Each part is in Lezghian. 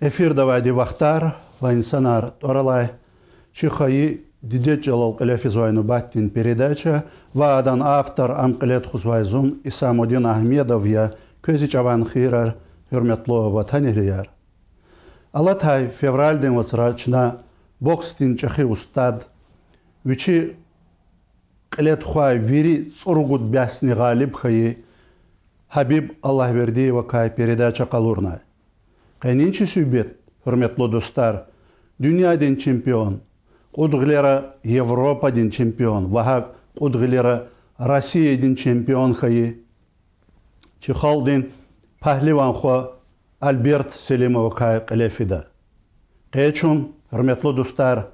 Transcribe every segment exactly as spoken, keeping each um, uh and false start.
Эфирда авайди Вахтар ва инсанар тӀвар алай чи хайи дидед чӀалал кьиле физвай нубатдин передача ва адан автор, ам кьиле тухузвай зун, Исамудин Агьмедов я. Квез и чӀаван хийирар, гьуьрметлу ватанэгьлияр. Алатай февралдин вацра чна боксдин чӀехи устад, вичи кьиле тухвай вири цӀуругуд бясни гъалиб хьайи Гьабиб Аллагьвердиевакай передача къалурнай. Къенин чи суьгьбет, гьуьрметлу дустар, дуьньядин чемпион, кьуд гъилера Европадин чемпион ва гьакӀ кьуд гъилера Россиядин чемпион хьайи, чи халкьдин пагьливан хва Альберт Селимовакай кьиле фида. Къе чун, гьуьрметлу дустар,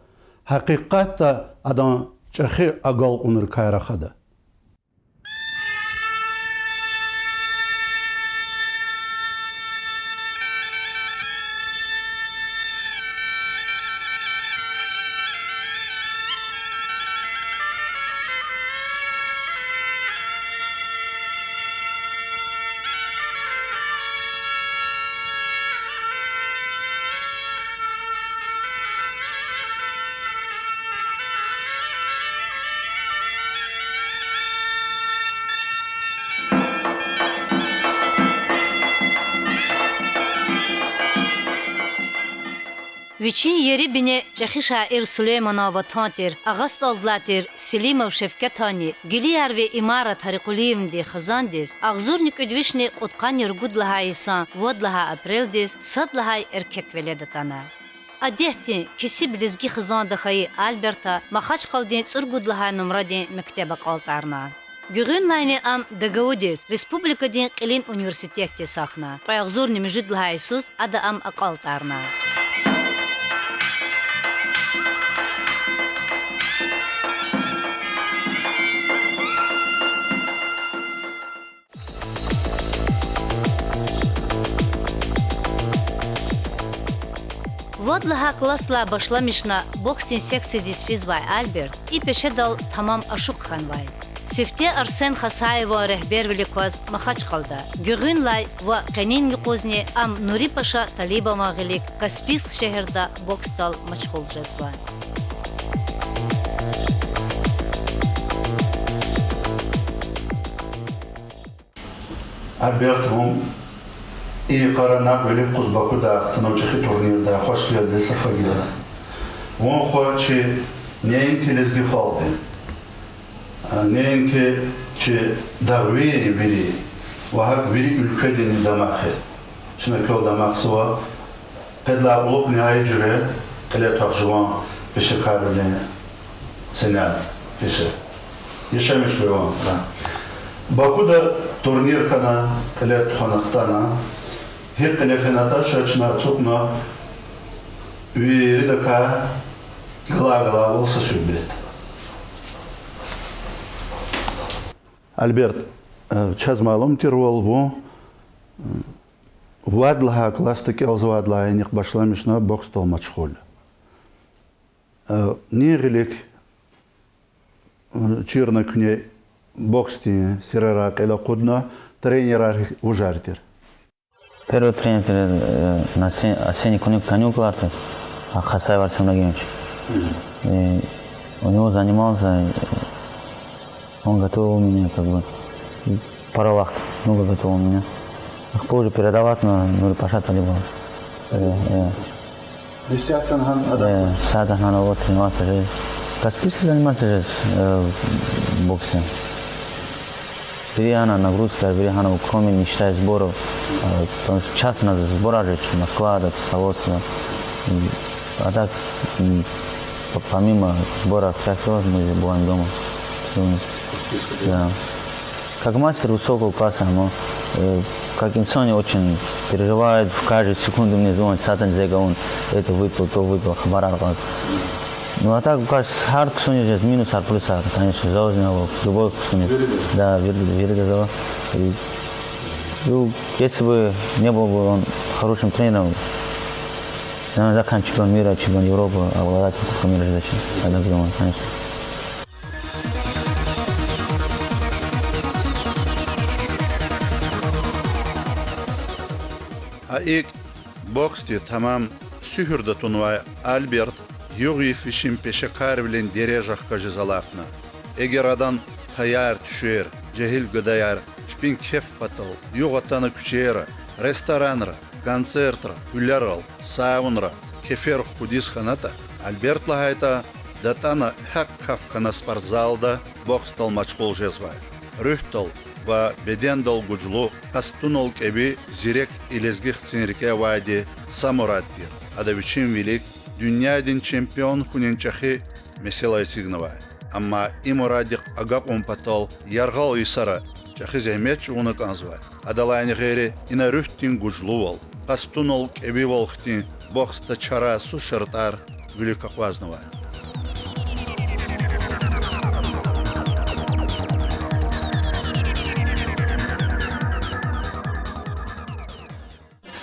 гьакъикъатда адан чӀехи агалкьунрикай рахада. Вичин ери бине чӀехи шаир Сулейманан ватан тир, Агъа СтӀалдилай тир Селимов Шевкетанни гилиарви Имарат Гьарикъулиевнади хизандиз агъзурни кӀуьд вишни кьудкъанни ругуд лагьай йисан вад лагьай апрелдиз сад лагьай эркек велед атана. Адетдин, кесиб лезги хизанда хьайи Альберта Махачкъаладин цӀуругуд лагьай нумрадин мектеб акьалтӀарна. Гуьгъуьнлайни ам ДГУ-диз, республикадин кьилин университетдиз гьахьна. Кьве агъзурни муьжуьд лагьай йисуз ада ам акьалтӀарна. Вад лагьай класслай башламишна боксдин секциядиз физвай Альберт и пешедал тамам ашукь хьанвай. Сифте Арсен Хасаеван регьбервилик кваз Махачкъалада, гуьгъуьнлай ва къенин юкъузни ам Нури-Паша Талибован гъилик Каспийск шегьерда боксдал машгъул жезва. Альберт, вун и йикъара накьв вилик кьуз Бакуда хтанвай чӀехи турнирдай, хвашгелди са фагьира. Вун хва чи неинки лезги халкьдин, неинки чи дагъвийрин вири ва гьакӀ вири уьлквединни дамах я. Чна квел дамахзава. Къедлай кьулухъни гьа и жуьре кьиле твах жуван пешекарвилин сенят, пеше. Яшамиш хьуй вун. Бакуда турнир хьана, кьиле тухвана хтана. ГьикӀ кьиле фенатӀа ша чна ацукьна виридакай галай-галайвал са суьгьбет. Альберт, э, чаз малум тирвал, вун, э, вад лагьай классда кӀелзавайдалайни башламишна боксдал машгъул я. Э, нин гъилик, э, чирна куьне боксдин сирерай кьил акъудна, тренерар вужар тир? Первый тренер, э, на се-, осенних каникулах, э, Хасаев Арсен Владимирович. И у него занимался, э, он готовил меня, как бы, и параллах много готовил меня. Ах, позже передавать на Нури-Паша Талибова. Э, э. Э, саатар гьана вот тренироваться же. Каспийский заниматься же, э, боксом. Вири гьана нагрузка, вири гьана, кроме, не считая сборов, э, потому что часто надо сборы же, Москва, да, Кисловодск, да. М, а так, м, п-, помимо сборов, пять раз мы бываем дома. М, да. Как мастер высокого класса, но, э, как инсан, я очень переживает, в каждую секунду мне звонит, сатан зега он это выпил, то выпил, хабарар кьаз. Ну, а так, кажется, гьар ксуниз жез минусар, плюсар, конечно, завознял, любой ксуниз. Да, вир-, вирида зава. И, ну, если бы не был бы он хорошим тренером, наверное, заканчивал чемпион мира, чемпион Европы, обладатель Кубка мира жедач. Тогда бы он, конечно. А икӀ, Боксди тамам суьгьуьрда тунвай Альберт югъ-йиф вичин пешекарвилин дережа хкажиз алахъна. Эгер адан таяр-туьшер, жегьил гадаяр чпин кеф патал югъ атана куьчейра, ресторанра, концертра, гьуьлерал, савунра кефер хкудиз хьанатӀа, Альберт лагьайтӀа, датӀана гьакӀ каф хьана спортзалда боксдал машгъул жезвай. Руьгьдал ва бедендал гужлу, къад-стунал кӀеви, зирек и лезги хцин рикӀе авайди са мурад тир. Ада вичин вилик дуьньядин чемпион хьунин чӀехи месэла эцигнавай. Амма и мураддихъ агакьун патал яргъал йисара чӀехи зегьмет чӀугуна кӀанзавай. Адалайни гъейри, ина руьгьдин гужлувал, къад-стунал кӀевивал хьтин боксда чарасуз шартӀар вилик акъвазнавай.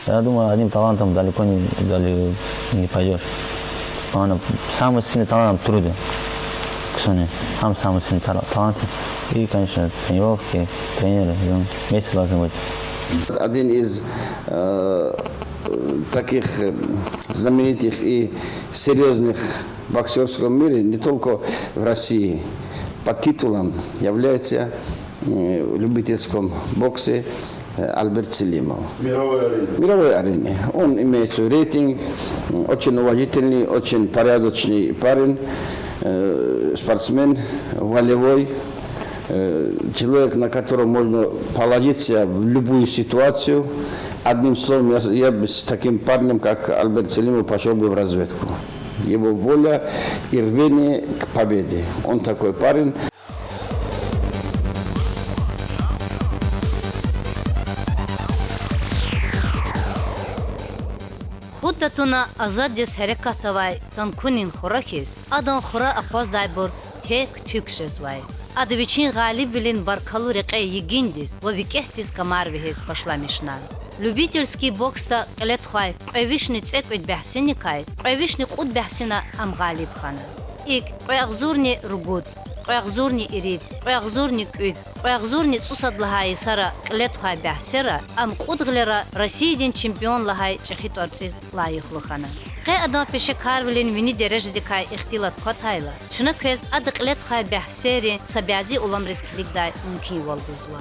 Я думаю, одним талантом далеко не, дале-, не пойдёшь. Главное, самый сильный талант — труд. Ксуни, сам-, самый сильный тала-, талант. И, конечно, тренировки, тренеры, ну, вместе должны быть. Один из, э, таких, э, знаменитых и серьёзных в боксёрском мире, не только в России, по титулам является, э, в любительском боксе, э, Альберт Селимов. Мировой арене. Мировой арене. Он имеет свой рейтинг, м, очень уважительный, очень порядочный парень, э, спортсмен, волевой, э, человек, на которого можно положиться в любую ситуацию. Одним словом, я, я бы с таким парнем, как Альберт Селимов, пошёл бы в разведку. Его воля и рвение к победе. Он такой парень. Худ татуна азаддиз гьерекат авай танкунин хура хьиз, адан хура акъваздайбур тек-туьк жезвай. Ада вичин гъалибвилин баркаллу рекье йигиндиз ва викӀегьдиз камар вегьиз башламишна. Любительский боксда кьиле тухвай кьве вишни цӀекӀуьд бягьсиникай кьве вишни кьуд бягьсина ам гъалиб хьана. ИкӀ, кьве агъзурни ругуд, кьве агъзурни ирид, кьве агъзурни кӀуьд, кьве агъзурни цӀусад лагьай йисара кьиле тухвай бягьсера ам кьуд гъилера Россиядин чемпион лагьай чӀехи тӀварцӀиз лайихлу хьана. Къе адан пешекарвилин вини дережадикай ихтилат кватайла, чна квез ада кьиле тухвай бягьсерин са бязи уламриз килигдай мумкинвал гузва.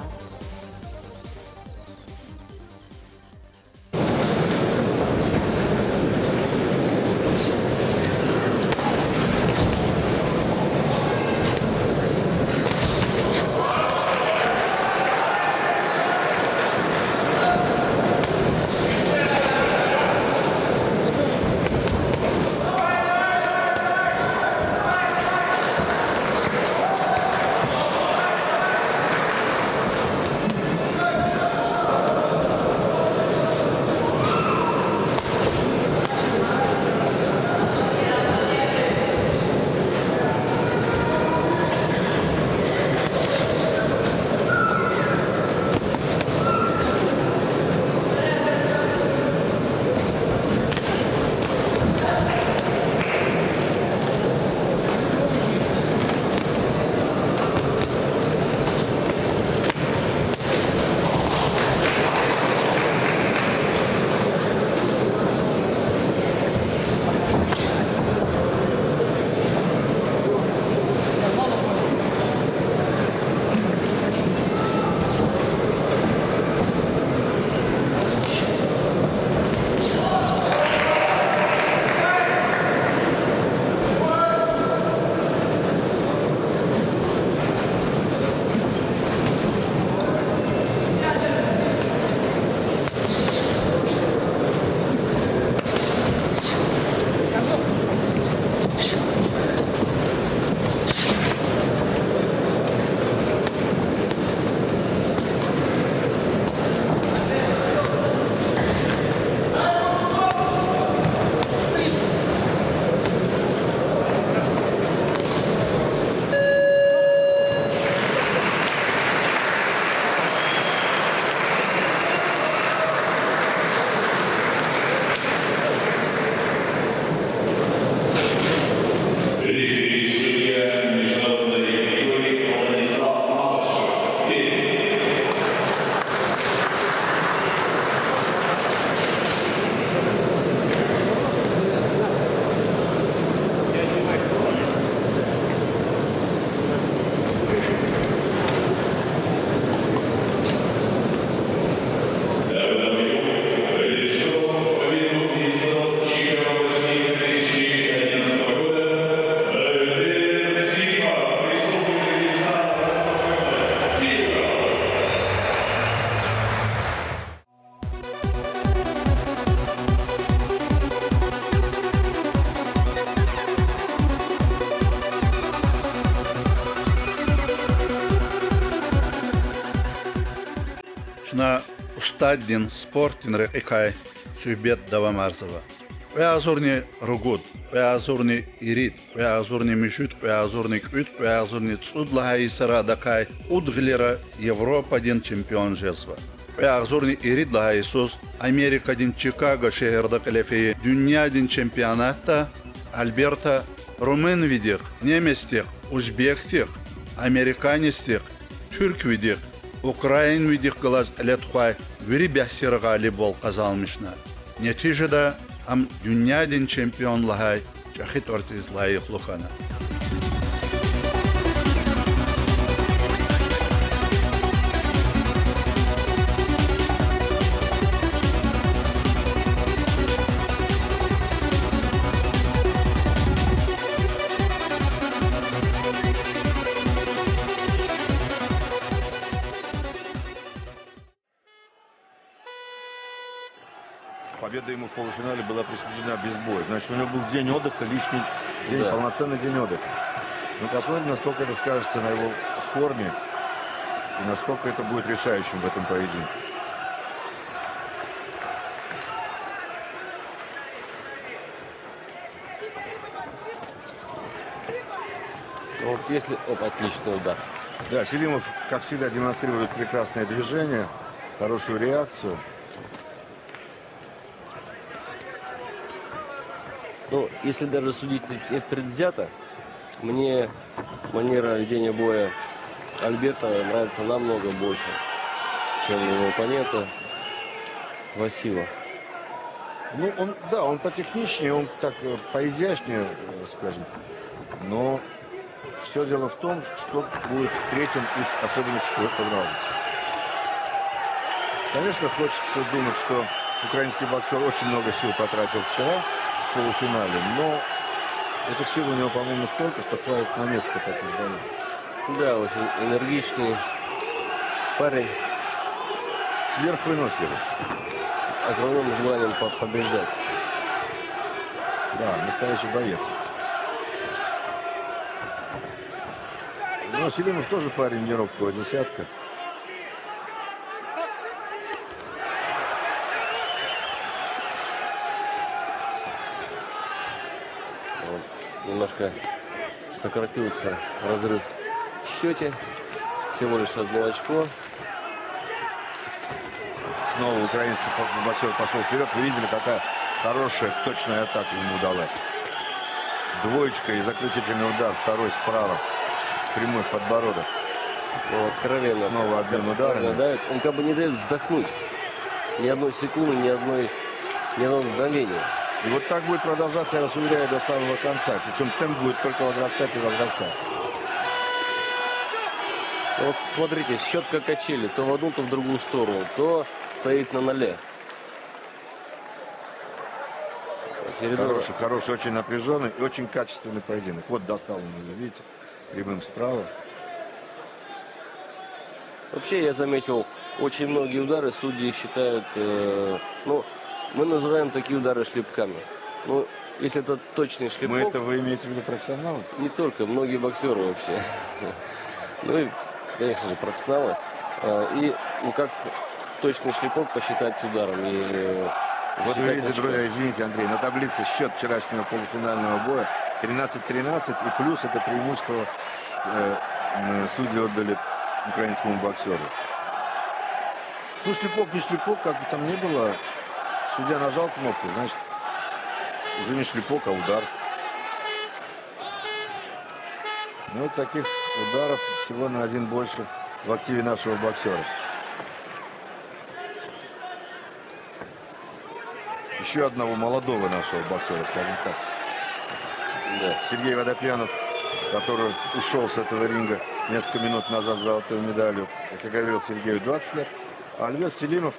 стаддин, спортдин рекьикай суьгьбет давамарзава. Кьве агъзурни ругуд, кьве агъзурни ирид, кьве агъзурни муьжуьд, кьве агъзурни кӀуьд, кьве агъзурни цӀуд лагьай йисара адакай кьуд гъилера Европадин чемпион жезва. Кьве агъзурни ирид лагьай йисуз Америкадин Чикаго шегьерда кьиле фейи дуьньядин чемпионатда Альберто румынвидихъ, немецдихъ, узбекдихъ, американецдихъ, туьрквидихъ, украинвидихъ галаз кьиле тухвай вири бяхьсийра гъалибвал къазанмишна. Нетижада ам дуьньядин чемпион лагьай чӀехи тӀварцӀиз лайихлу хьана. Победа ему в полуфинале была присуждена без боя. Значит, у него был день отдыха, лишний день, Да. полноценный день отдыха. Ну, посмотрим, насколько это скажется на его форме и насколько это будет решающим в этом поединке. Вот если, оп, отличный удар. Да, Селимов, как всегда, демонстрирует прекрасное движение, хорошую реакцию. Ну, если даже судить не, не предвзято, мне манера ведения боя Альберта нравится намного больше, чем его оппонента Васила. Ну, он, да, он потехничнее, он так, э, поизящнее, э, скажем. Но всё дело в том, что будет в третьем и особенно в четвёртом раунде. Конечно, хочется думать, что украинский боксёр очень много сил потратил вчера в полуфинале, но этих сил у него, по-моему, столько, что хватит на несколько таких боёв. Да, очень энергичный парень. Сверхвыносливый. С огромным желанием по-, побеждать. Да, настоящий боец. Но Селимов тоже парень не робкого десятка. Вот. Немножко сократился разрыв в счёте. Всего лишь одно очко. Снова украинский по-, боксёр пошёл вперёд. Вы видели, какая хорошая, точная атака ему удалась. Двоечка и заключительный удар, второй справа. Прямой в подбородок. Ну, откровенно. Снова обмен ударами. Откровенно давит. Он как бы не даёт вздохнуть ни одной секунды, ни одной, ни одного мгновения. И вот так будет продолжаться, я вас уверяю, до самого конца. Причём темп будет только возрастать и возрастать. Вот смотрите, счёт как качели. То в одну, то в другую сторону, то стоит на ноле. Чередование. Хороший, хороший, очень напряжённый и очень качественный поединок. Вот достал он её, видите, прямым справа. Вообще, я заметил, очень многие удары судьи считают, э, ну, мы называем такие удары шлепками. Ну, если это точный шлепок. Мы это, вы имеете в виду профессионалы? Не только, многие боксёры вообще. Ну и, конечно же, профессионалы. А, и, ну, как точный шлепок посчитать ударом и, э, Вот вы видите, друзья, извините, Андрей, на таблице счёт вчерашнего полуфинального боя тринадцать тринадцать, и плюс это преимущество, э, м, судьи отдали украинскому боксёру. Ну, шлепок, не шлепок, как бы там ни было, судья нажал кнопку, значит, уже не шлепок, а удар. Ну, вот таких ударов всего на один больше в активе нашего боксёра. Ещё одного молодого нашего боксёра, скажем так. Да. Сергей Водопьянов, который ушёл с этого ринга несколько минут назад с золотой медалью. Как я говорил, Сергею двадцать лет. А Альберт Селимов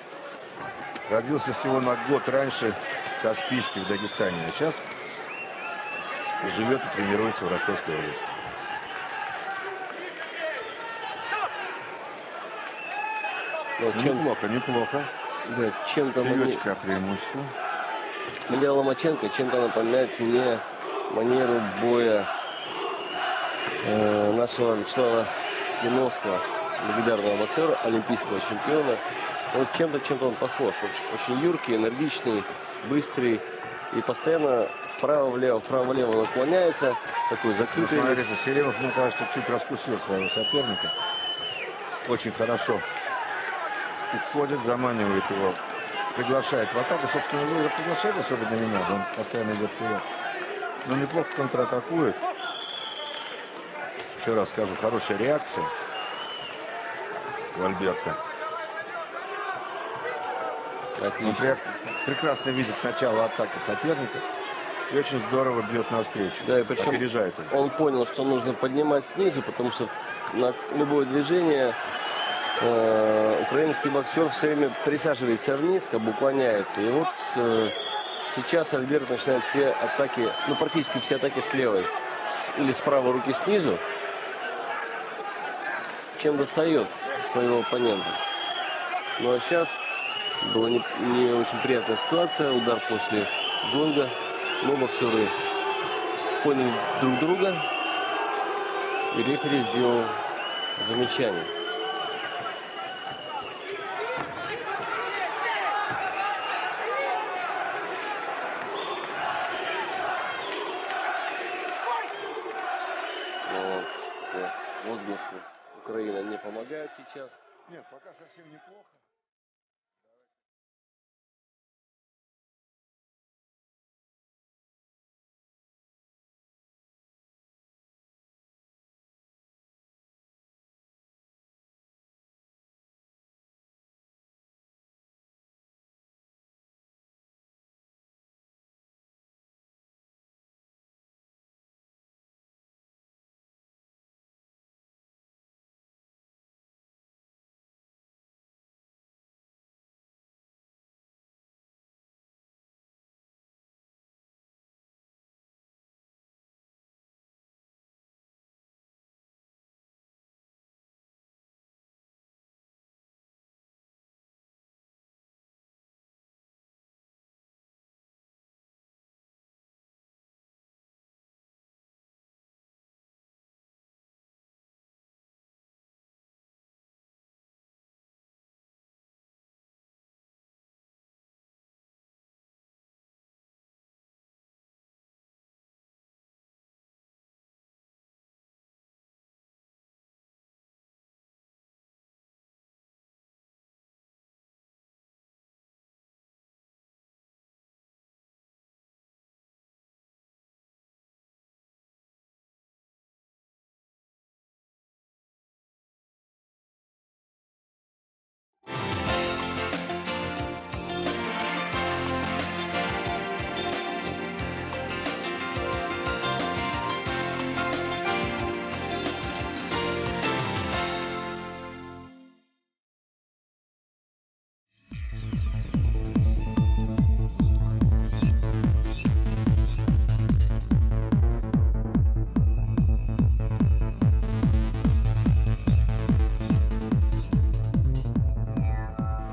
родился всего на год раньше Каспийский в Дагестане, а щас живёт и тренируется в Ростовской области. Ну, чем- Неплохо, неплохо. Да, чем-то Три мне- очка преимущества. Мне Ломаченко чем-то напоминает мне манеру боя, э, нашего Вячеслава Яновского, легендарного боксёра, олимпийского чемпиона. Вот чем-то, чем-то он похож. Очень, очень юркий, энергичный, быстрый. И постоянно вправо-влево, вправо-влево он отклоняется. Такой, ну, закрытый, смотрите, Селимов, мне кажется, чуть раскусил своего соперника. Очень хорошо. Уходит, заманивает его. Приглашает в атаку. Собственно, его приглашать особенно не надо. Он постоянно идет вперед. Но неплохо контратакует. Ещё раз скажу, хорошая реакция у Альберта. Отлично. Он прек-, прекрасно видит начало атаки соперника и очень здорово бьёт навстречу. Да, и причём опережает его. Он понял, что нужно поднимать снизу, потому что на любое движение, э, украинский боксёр всё время присаживается вниз, как бы уклоняется. И вот, э, сейчас Альберт начинает все атаки, ну, практически все атаки с левой с-, или с правой руки снизу, чем достаёт своего оппонента. Ну а сейчас была не, не очень приятная ситуация, удар после гонга. Но боксёры поняли друг друга, и рефери сделал замечание. Вот, э, возгласы «Украина» не помогают сейчас. Нет, пока совсем неплохо.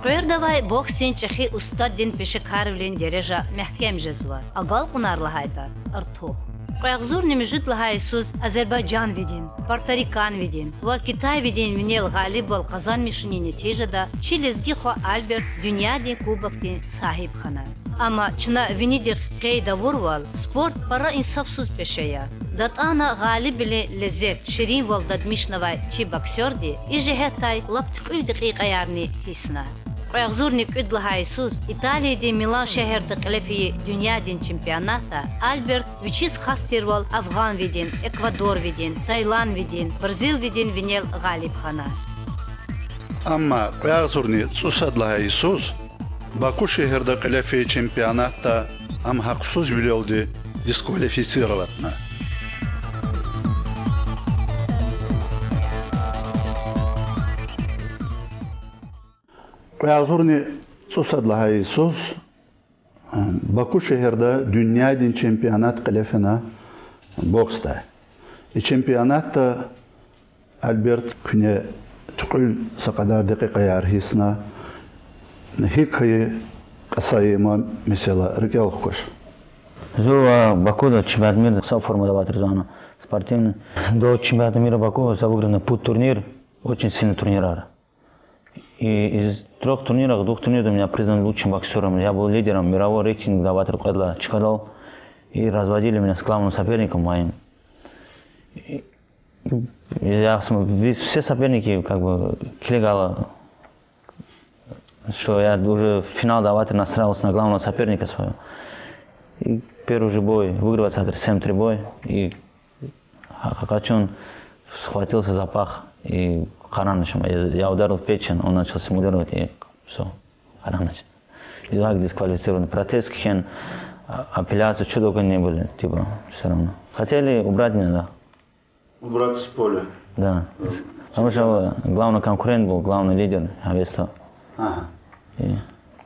Къвердавай боксдин чӀехи устаддин пешекарвилин дережа мягькем жезва, агалкьунар лагьайтӀа, артух. Кьве агъзурни муьжуьд лагьай йисуз азербайжанвидин, порториканвидин ва китайвидин винел гъалибвал къазанмишунин нетижада чи лезги хва Альберт дуьньядин кубокдин сагьиб хьана. Амма чна винидихъ къейд авурвал, спорт пара инсафсуз пеше я. ДатӀана гъалибвилин лезет, ширинвал дадмишнавай чи боксёрди и жигьетдай лап туькьуьл декьикьаярни гьиссна. Кьве агъзурни кӀуьд лагьай йисуз Италиядин Милан шегьерда кьиле фейи дуьньядин чемпионатда Альберт вичиз хас тирвал афгъанвидин, эквадорвидин, тайландвидин, бразилвидин винел гъалиб хьана. Амма кьве агъзурни цӀусад лагьай йисуз Баку шегьерда кьиле фейи чемпионатда ам гьахъсузвилелди дисквалифицироватна. Кьве агъзурни цӀусад лагьай йисуз Баку шегьерда дуьньядин чемпионат кьиле фена боксда. И чемпионатда Альберт куьне туькьуьл са кьадар декьикьаяр гьиссна, гьикӀ хьайи кьасайима, месела, рикӀел хкваш. Зун Бакуда чемпионат мира са формада авай тир зун, спортивный. До чемпионата мира Баку за выиграл на пуд турнир, очень сильный турнирар. И из трёх турнирах двух турниров меня признали лучшим боксёром. Я был лидером мирового рейтинга, аватир кьвед лагьай чкадал. И разводили меня с главным соперником моим. И я см-, весь, все соперники, как бы, килигайла, что я уже в финалда аватир настраивался на главного соперника своего. И первый же бой выигрывать аватир семь три бой. И Ха-, Хакачун схватился за пах и къараначма. Я, я ударил в печень, он начал симулировать и всё, къаранач. И так дисквалифицирован. Протез кхьена, а, апелляцию, чего только не были, типа, всё равно. Хотели убрать меня, да. Убрать с поля. Да. Э, Потому что главный конкурент был, главный лидер, а весь то. Ага. И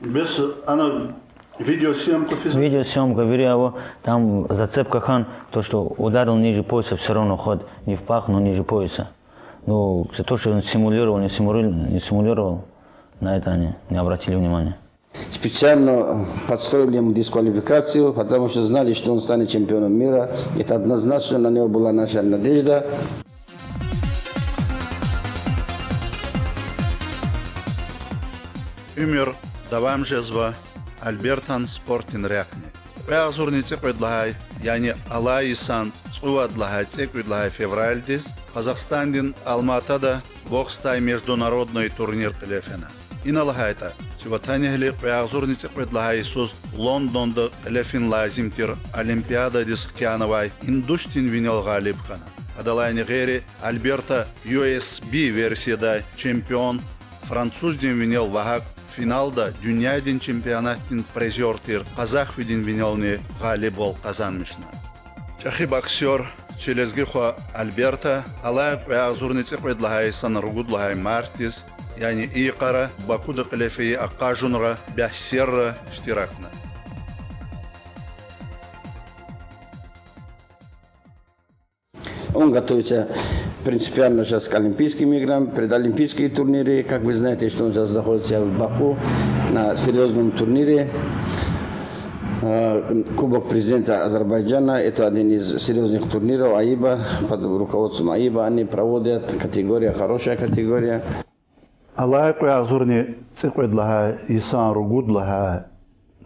Бес ана видеосъёмка физ? Видеосъёмка, вири ава, там зацепка хьана, то, что ударил ниже пояса, всё равно хоть не в пах, но ниже пояса. Ну, за то, что он симулировал, не симулировал, не симулировал, на это они не обратили внимания. Специально подстроили ему дисквалификацию, потому что знали, что он станет чемпионом мира. Это однозначно, на него была наша надежда. Уьмуьр давам жезва Альбертан спортдин рехъни. Кьве агъзурни цӀикьвед лагьай, яни алай йисан цӀувад лагьай, цӀекӀуьд лагьай февралдиз Къазахстандин Алма-Атада боксдай международный турнир кьиле фена. Ина лагьайтӀа, чи ватанэгьли кьве агъзурни цӀикьвед лагьай йисуз Лондонда кьиле фин лазим тир Олимпиададиз хкянавай Индусдин винел гъалиб хьана. Адалайни гъейри, Альберта U S B версиядай чемпион, француздин винел ва гьакӀ финалда дуьньядин чемпионатдин призёр тир къазахвидин винелни гъалибвал къазанмишна. ЧӀехи боксёр, чи лезги хва Альберта алай кьве агъзурни цӀикьвед лагьай йисан ругуд лагьай мартдиз, яни и йикъара Бакуда кьиле фейи акъажунра, бясерра иштиракна. Он готовится принципиально сейчас к Олимпийским играм, предолимпийские турниры. Как вы знаете, что он сейчас находится в Баку на серьёзном турнире. Э, Кубок президента Азербайджана, это один из серьёзных турниров АИБа, под руководством АИБа они проводят, категория, хорошая категория. Алай кьве агъзурни цӀикьвед лагьай йисан ругуд лагьай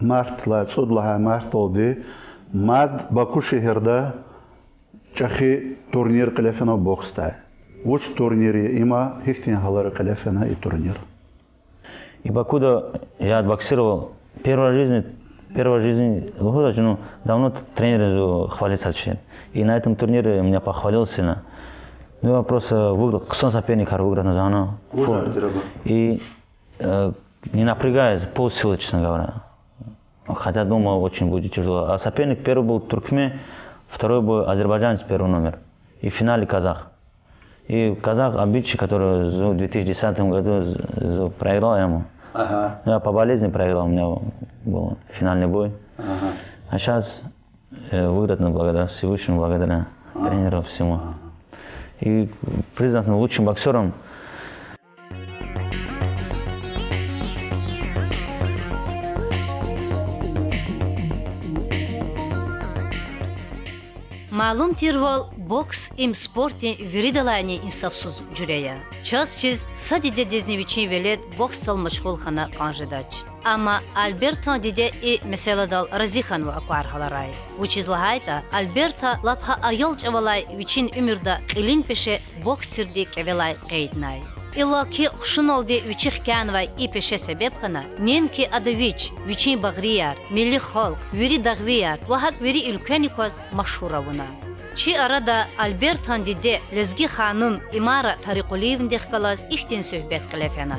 март, лагьай цӀуд лагьай мартдалди мад Баку шегьерда чӀехи турнир кьиле фена боксдай. Вуч турнир я има, гьихьтин гьалара кьиле фена и турнир? И Бакуда я боксировал первый в жизни, первый в жизни лугьузвач, ну, давно т-, тренерзава хвалицад ши. И на этом турнире меня похвалил сильно. Ну, я просто выиграл, хъсан соперникар выиграть авуна. И, э, не напрягаясь, пол силы, честно говоря. Хотя думал, очень будет тяжело. А соперник первый был туркмен, второй был азербайджанец, первый номер. И в финале казах. И казах обидчик, который в две тысячи десятом году з-, з-, проиграл ему. Ага. Ну, я по болезни проиграл, у меня был финальный бой. Ага. А сейчас, э, выиграть, ну, благодаря Всевышнему, благодаря тренеру, всему. Ага. И признан лучшим боксёром. Малум тирвал, бокс им спортдин виридалайни инсафсуз жуьре я. Чаз чиз са дидедизни вичин велед боксдал машгъул хьана кӀан жедач. Амма Альбертан диде и месэладал рази хьанва аквар гьаларай. Вучиз лагьайтӀа Альберта лап гьа аял чӀавалай вичин уьмуьрда кьилин пеше боксдирди кӀевелай къейднай. Иллаки хушуналди вичи хкянавай и пеше себеб хьана, неинки ада вич, вичин багърияр, милли халкь, вири дагъвияр ва гьакӀ вири уьлквени кваз машгьур авуна. Чи арада Альбертан диде, лезги ханум Имара Тарикъулиевнади хкалаз ихьтин суьгьбет кьиле фена.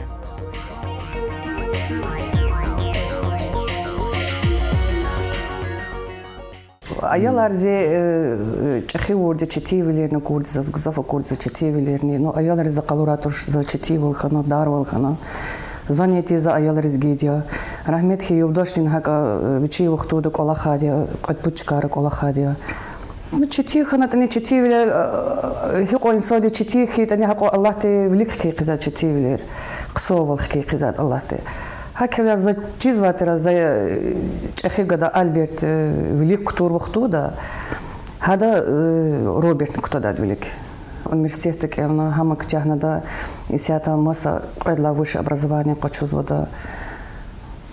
Аялар зи, э, чӀехи авурди, четинвилерни акурди, заз гзаф акурди заз четинвилерни. Ну, аялриз за къалуратуш, за четинвал хьана, дарвал хьана. Занятие за аялриз гайиди я. Рагьмет хьуй юлдашдин, гьакӀа, э, вичин вахтунда кӀвалахайди я, кьвед-пуд чкайра кӀвалахайди я. Ну, четин хьанатӀани, четинвилер, э, гьикьван инсанди четин хьайитӀани, гьакьван Аллагьди вилик хкей хъийизва четинвилер. Хъсанвал хкей хъийизва Аллагьди. ГьакӀ хьайила за чизвайтӀа, за, э, чӀехи гада Альберт, э, вилик кутур вахтунда, гьада, э, Робертни кутадай вилик. Университетда кӀелна, гьам куьтягьнавайди, исятда маса кьвед лагьай высшее образование къачузвайди.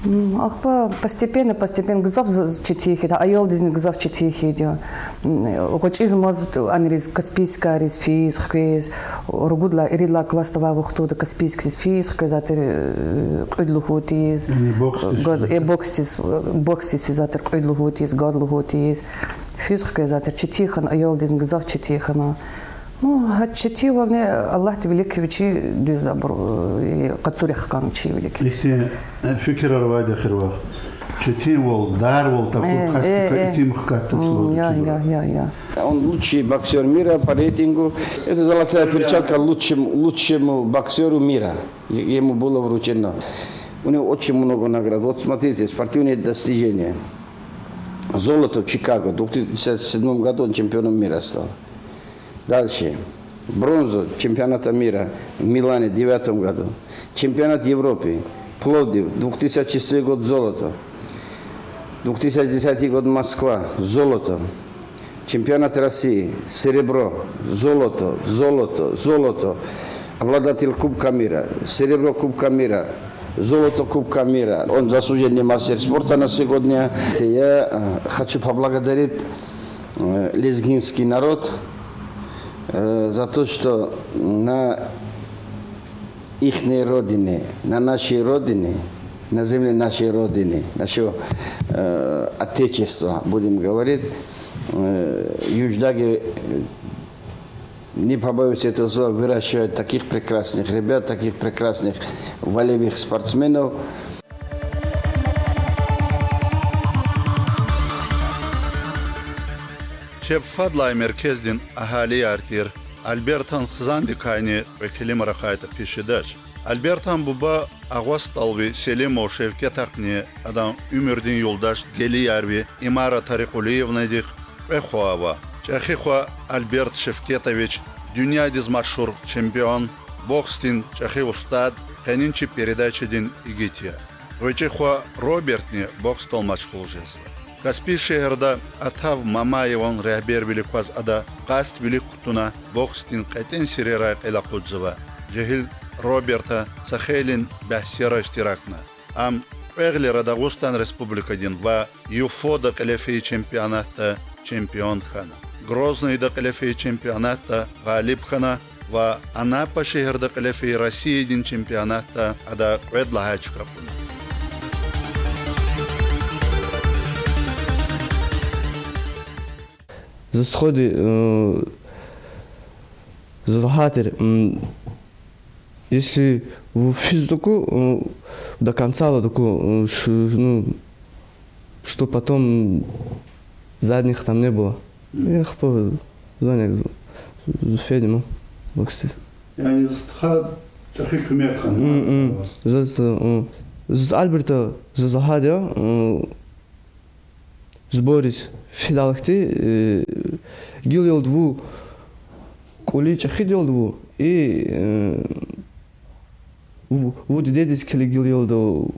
М, ахпа постепенно, постепенно гзаф з-, четин хьайиди я, аялдизни гзаф четин хьайиди я. М, гъвечӀизмаз анриз, Каспийскийриз физ, хквез, ругуд лагьай, ирид лагьай классда авай вахтунда Каспийскдиз физ, хквез, затӀ, э, кьуьд лугьудиз, Яни боксдиз гад-, физ, э, затӀ? Боксдиз, э, боксдиз физ, затӀ, кьуьд лугьудиз, гад лугьудиз. Физ, хквез, затӀ, четин хьана, аялдизни гзаф четин хьана. Ну, гьа четинвални Аллагьди вилик вичи дуьз абур, э, къацу рехъ хьана вичи вилик. Ихьтин, э, фикирар авайди эхир вахт. Четинвал, дарвал такур, э, касдикай, э, итим хкатда, м, я, я, я, я. Он лучший боксёр мира по рейтингу. Это золотая перчатка лучшему, лучшему боксёру мира. Е-, ему было вручено. У него очень много наград. Вот смотрите, спортивные достижения. Золото в Чикаго. В две тысячи седьмом году он чемпионом мира стал. Дальше. Бронзу чемпионата мира в Милане в девятом году. Чемпионат Европы. Пловдив. Две тысячи шестой год золото. Две тысячи десятый год Москва. Золото. Чемпионат России. Серебро. Золото. Золото. Золото. Обладатель Кубка мира. Серебро Кубка мира. Золото Кубка мира. Он заслуженный мастер спорта на сегодня. Я, э, хочу поблагодарить, э, лезгинский народ, э, за то, что на ихней родине, на нашей родине, на земле нашей родины, нашего, э, Отечества, будем говорить, э, Юждаги, э, не побоюсь этого слова, выращивает таких прекрасных ребят, таких прекрасных волевых спортсменов. Чеб фадлай меркездин агьалияр тир Альбертан хизандикайни кьве келимар ахъайтӀа пис жедач. Альбертан буба АгъвастӀалви Селимов Шевкетахъни адан уьмуьрдин юлдаш, гелияр ви Имара Тарикъулиевнадихъ кьве хва ава. ЧӀехи хва Альберт Шевкетович дуьньядиз машгьур чемпион, боксдин чӀехи устад, къенин чи передачадин игит я. ГъвечӀи хва Робертни боксдал машгъул жезва. Каспий шегьерда Атав Мамаеван регьбервилик кваз ада къаст вилик кутуна боксдин кьетӀен сирерай кьел акъудзава. Жегьил Роберта са хейлин бегьсера иштиракна. Ам кьве гъилера Дагъустан Республикадин ва ЮФО-да кьиле фейи чемпионатда чемпион хьана. Грозныйда кьиле фейи чемпионатда гъалиб хьана ва Анапа шегьерда кьиле фейи Россиядин чемпионатда ада кьвед лагьай чка кьуна. За стходи, э, за лагьайтир, м, если в физ туку, э, до конца ла туку, э, ш-, ну, что потом задних там не было. Мгм. Я хпа звание федима боксист. Яни стха чӀехи куьмек хьана. Мгм. Заз, э, заз Альберта заз лагьайди я, э, сбориз фидайла хьти, э, гила ялда ву кӀвалин чӀехиди ялда ву, и, э, ву, ву дидедиз килиг гила ялда, ну,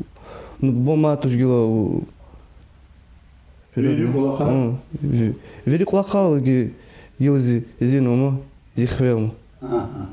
бубам мад туш гила ву. Вири кӀвалахал? Гьа, ви-, вири кӀвалахал ги-, гила зи, зи нума, зи хиве ама. Ага.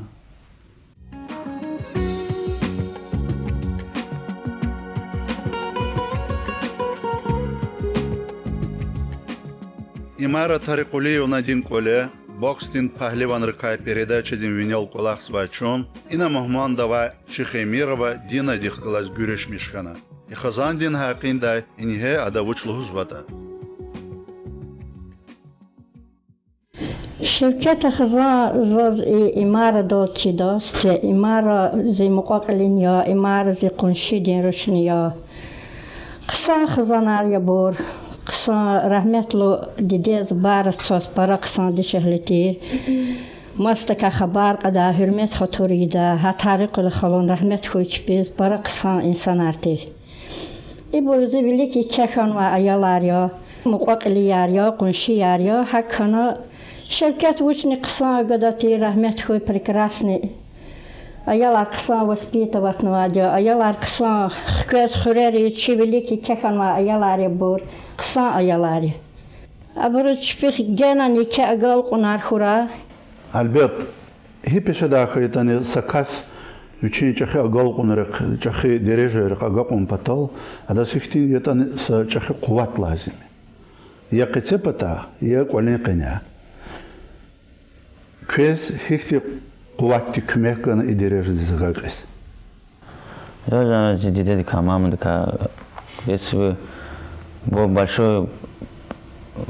Имара Тарикъулиевнадин кӀвале боксдин пагьливанрикай передачадин винел кӀвалахзавай чун ина мугьманда авай Шихемирова Динадихъ галаз гуьруьшмиш хьана. И хизандин гьакъиндай ингье ада вуч лугьузватӀа. Шевкета хизан заз и Имарадал чидач, Имара зи мукьва-кьилин я, Имара зи къуншидин рушни я. Хъсан хизанар я абур, хъсан, рагьметлу дидедиз, Баратдиз пара хъсан дишегьли тир. Масадакай хабар кьадай, гьуьрмет-хатур ийидай, гьа Тарикъулиеван, рагьмет хьуй чпиз, пара хъсан инсанар тир. Ибур зи вилик еке хьанвай аялар я, мукьва-кьилияр я, къуншияр я, гьакӀ хьана Шевкет вучни хъсан гада тир, рагьмет хьуй, прекрасный. Аялар хъсан воспитыватьнавайди я, аялар хъсан, хквез хуьрери, чи вилик еке хьанвай аялар я абур, хъсан аялар я. Абуруз чпихъ генани еке агалкьунар хьурай. Альберт, Гьи пешедай хьайитӀани са кас вичин чӀехи агалкьунрихъ, чӀехи дережайрихъ агакьун патал, адаз гьихьтин ятӀани са чӀехи къуват лазим я къецепата, я кӀвалин къене. Квез гьихьтин къуватдик куьмек гана и дережадиз агакьиз? Я, я зи дидедикай, мамадикай, если бы был большой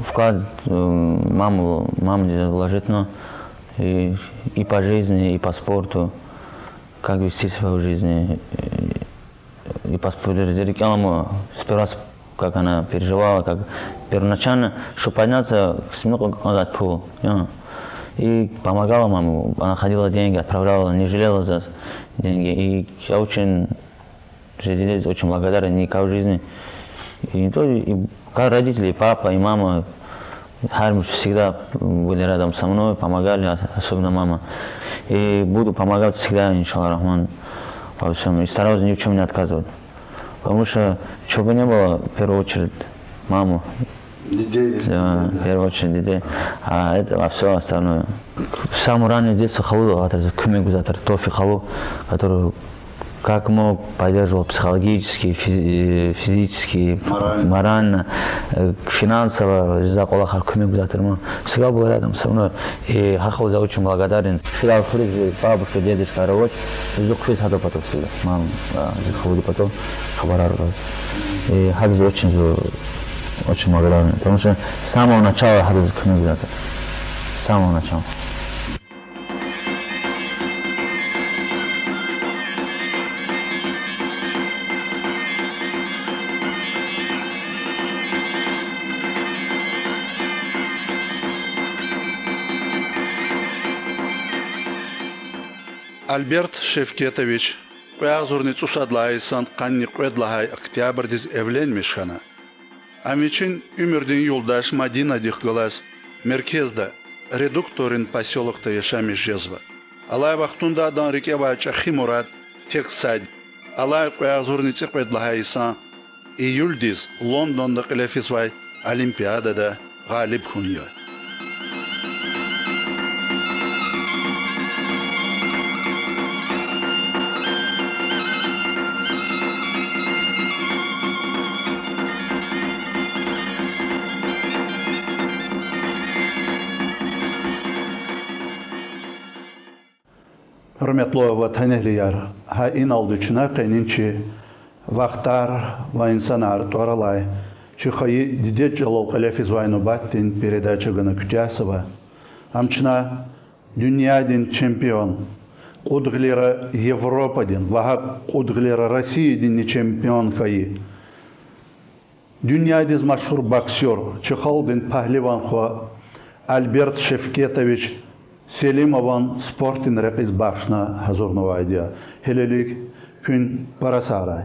вклад, м, маму, мамадиз вложить, ну, и, и по жизни, и по спорту, как вести себя в жизни, и по спорту, рикӀел аламукьна, сперва с-, как она переживала, как первоначально, чтоб подняться, снимать кьаз пул, я. И помогала мама, она ходила, деньги отправляла, не жалела за деньги. И я очень Жидидиз очень благодарен, никак в жизни. И не то, и как родители, и папа, и мама, гьар всегда были рядом со мной, помогали, ос-, особенно мама. И буду помогать всегда, иншаллах рахман, во всём. И стараюсь ни в чём не отказывать. Потому что чё бы не было, в первую очередь, маму. Диде, да, в первую очередь диде. А это, а всё остальное. С самого раннего детства халу аватар, куьмек гузватар, Тофи халу, который как мог поддерживал психологически, физи-, э, физически, морально, морально, э, финансово, за кӀвалахар куьмек гузватар ман. Всегда был рядом со мной. И гьа халудиз очень благодарен. Филал хуьруьз бабушка, дедушка авач, зу хъфиз гьадан патав всегда. Мам, а, зи халудин патав хабарар кьаз. И гьадаз очень зу, очень благодарен. Потому что с самого начала гьадаз куьмек гузватар. С самого начала. Альберт Шевкетович кьве агъзурни цӀусад лагьай йисан къанни кьвед лагьай октябрдиз эвленмиш хьана. Ам вичин уьмуьрдин юлдаш Мадинадихъ галаз меркезда, Редукторрин посёлокда яшамиш жезва. Алай вахтунда адан рикӀе авай чӀехи мурад тек сад я. Алай кьве агъзурни цӀикьвед лагьай йисан июлдиз Лондонда кьиле физвай Олимпиадада гъалиб хьун я. Гьуьрметлу ватанэгьлияр, гьа иналди чна къенин чи Вахтар ва инсанар тӀвар алай, чи хайи дидед чӀалал кьиле физвай нубатдин передача гана куьтягьзава. Ам чна дуьньядин чемпион, кьуд гъилера Европадин ва гьакӀ кьуд гъилера Россиядинни чемпион хьайи, дуьньядиз машгьур боксёр, чи халкьдин пагьливан хва Альберт Шевкетович Селимован спортдин рекьиз бахшна гьазурнавайди я. Гьелелиг куьн пара сагърай.